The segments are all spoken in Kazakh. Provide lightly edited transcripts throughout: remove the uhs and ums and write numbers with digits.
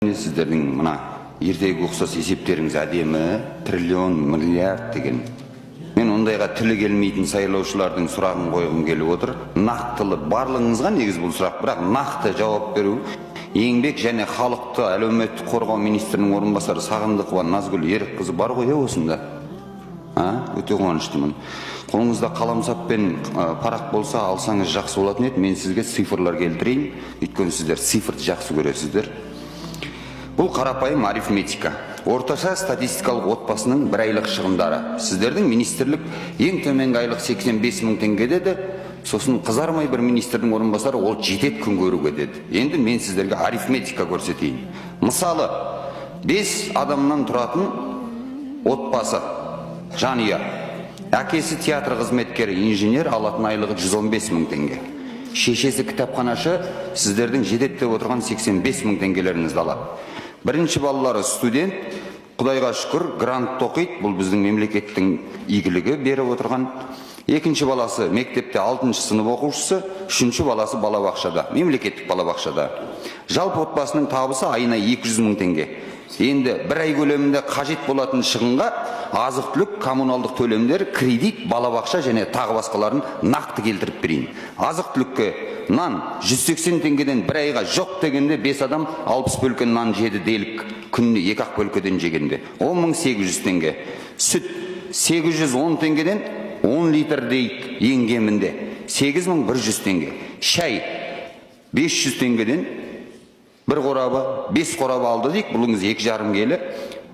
Сіздердің мына ертегіге ұқсас есептеріңіз әдемі, триллион, миллиард деген. Мен ондайға тілі келмейтін сайлаушылардың сұрағын қойғым келіп отыр. Нақтылы барлығыңызға негізі бұл сұрақ, бірақ нақты жауап беру Еңбек және халықты әлеуметтік қорғау министрінің орынбасары Сағындықова Назгүл Ерікқызы бар ғой, иә, осында? А, өте қуаныштымын. Қолыңызда қаламсап пен парақ болса, алсаңыз, жақсы болатын еді. Мен сізге цифрлар келтірейін, өйткені сіздер цифрды жақсы көресіздер. Бұл қарапайым арифметика. Орташа статистикалық отбасының бір айлық шығындары. Сіздердің министрлік ең төменгі айлық 85 мың теңге деді. Сосын қызармай бір министрдің орынбасары «ол жетеді күн көруге» деді. Енді мен сіздерге арифметика көрсетейін. Мысалы, бес адамнан тұратын отбасы, жанұя. Әкесі театр қызметкері, инженер, алатын айлығы 115 мың теңге. Шешесі кітапханашы, сіздердің жетеді деп отырған 85 мың теңгелеріңізді алады. Бірінші балалары студент, құдайға шүкір, грантта оқиды, бұл біздің мемлекеттің игілігі беріп отырған. Екінші баласы мектепте алтыншы сынып оқушысы, үшінші баласы балабақшада, мемлекеттік балабақшада. Жалпы отбасының табысы айына 200 мың теңге. Енді бір ай көлемінде қажет болатын шығынға азық түлік, коммуналдық төлемдер, кредит, балабақша және тағы басқаларын нақты келтіріп берейін. Азық түлікке нан 180 теңгеден, бір айға жоқ дегенде 5 адам 60 бөлке нан жеді делік, күніне екі ақ бөлкеден жегенде 10 800 теңге. Сүт 810 теңгеден, 10 литр дейік ең кемінде, 8100 теңге. Шай 500 теңгеден бір қорабы, бес қорабы алды дейік, бұлыңыз 2,5 келі,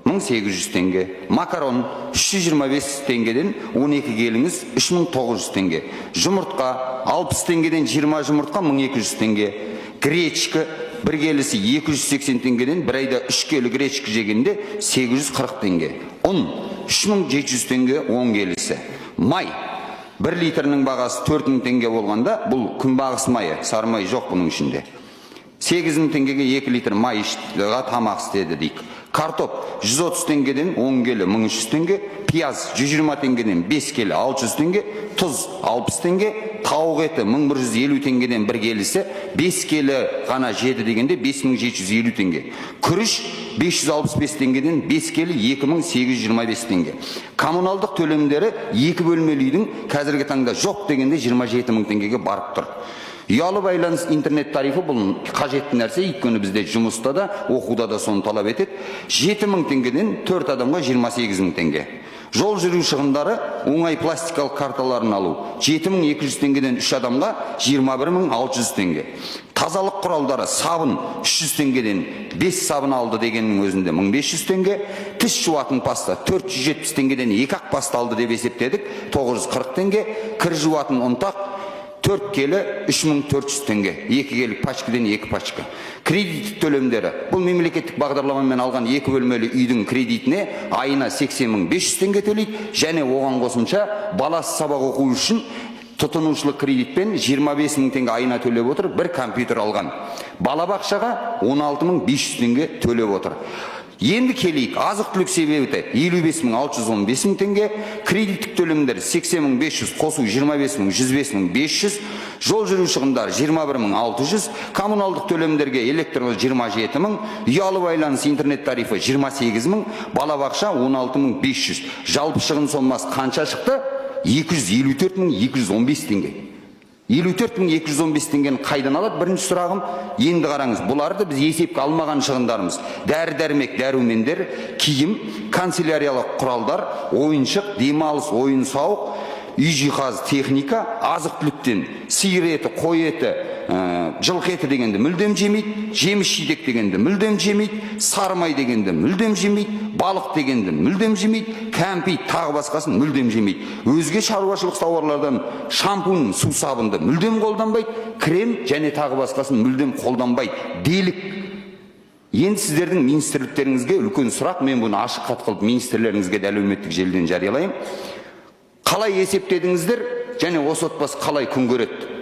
1800 теңге. Макарон 325 теңгеден, 12 келіңіз 3900 теңге. Жұмыртқа 60 теңгеден, 20 жұмыртқа 1200 теңге. Гречка бір келісі 280 теңгеден, бір айда 3 келі гречка жегенде 840 теңге. Ұн 3700 теңге 10 келісі. Май 1 литрінің бағасы 4000 теңге болғанда, бұл күнбағыс майы, сары май жоқ бұның ішінде. 8000 теңгеге 2 литр май ішті, тамақ істеді дейік. Картоп 130 теңгеден, 10 келі 1300 теңге, пияз 120 теңгеден, 5 келі 600 теңге, тұз 60 теңге, тауық еті 1150 теңгеден бір келісі, 5 келі ғана жеді дегенде 5750 теңге. Күріш 565 теңгеден, 5 келі 2825 теңге. Коммуналдық төлемдері екі бөлмелі үйдің қазіргі таңда жоқ дегенде 27 мың теңгеге барып тұр. Ұялы байланыс, интернет тарифі, бұл қажетті нәрсе, өйткені бізде жұмыста да, оқуда да соны талап етеді. 7000 теңгеден, төрт адамға 28 мың теңге. Жол жүру шығындары, оңай пластикалық карталарын алу 7200 теңгеден, үш адамға 21 600 теңге. Тазалық құралдары, сабын 300 теңгеден, 5 сабын алды дегеннің өзінде 1500 теңге. Тіс жуатын паста 470 теңгеден, екі ақ паста алды деп есептедік, 940 теңге. Кір жуатын ұнтақ 4 келі 3400 теңге, 2 келі пачкіден 2 пачка. Кредиттік төлемдері, бұл мемлекеттік бағдарламамен алған екі бөлмелі үйдің кредитіне айына 80 500 теңге төлейді және оған қосымша баласы сабақ оқу үшін тұтынушылық кредитпен 25 мың теңге айына төлеп отыр, бір компьютер алған. Балабақшаға 16 500 теңге төлеп отыр. Енді келейік, азық түлік себебі 55 615 мың теңге, кредиттік төлемдер 80 500 қосу 25 мың, 105 500, жол жүру шығындары 21 600, коммуналдық төлемдерге электр 27 мың, ұялы байланыс, интернет тарифі 28 мың, балабақша 16 500. Жалпы шығын сомасы қанша шықты? 254 215 теңге. 54 215 теңгені қайдан алады, бірінші сұрағым. Енді қараңыз, бұларды біз есепке алмаған шығындарымыз. Дәрі дәрмек, дәрумендер, киім, канцеляриялық құралдар, ойыншық, демалыс, ойын сауық, үй жиһаз, техника, азық түліктен сиыр еті, қой еті, жылқы еті дегенді мүлдем жемейді, жеміс жидек дегенді мүлдем жемейді, сары май дегенді мүлдем жемейді, балық дегенді мүлдем жемейді, кәмпит, тағы басқасын мүлдем жемейді. Өзге шаруашылық тауарлардан шампунь, су сабынды мүлдем қолданбайды, крем және тағы басқасын мүлдем қолданбайды делік. Енді сіздердің министрліктеріңізге үлкен сұрақ, мен бұны ашық хат қылып министрлеріңізге де әлеуметтік желіден жариялаймын. Қалай есептедіңіздер және осы отбасы қалай күн көреді?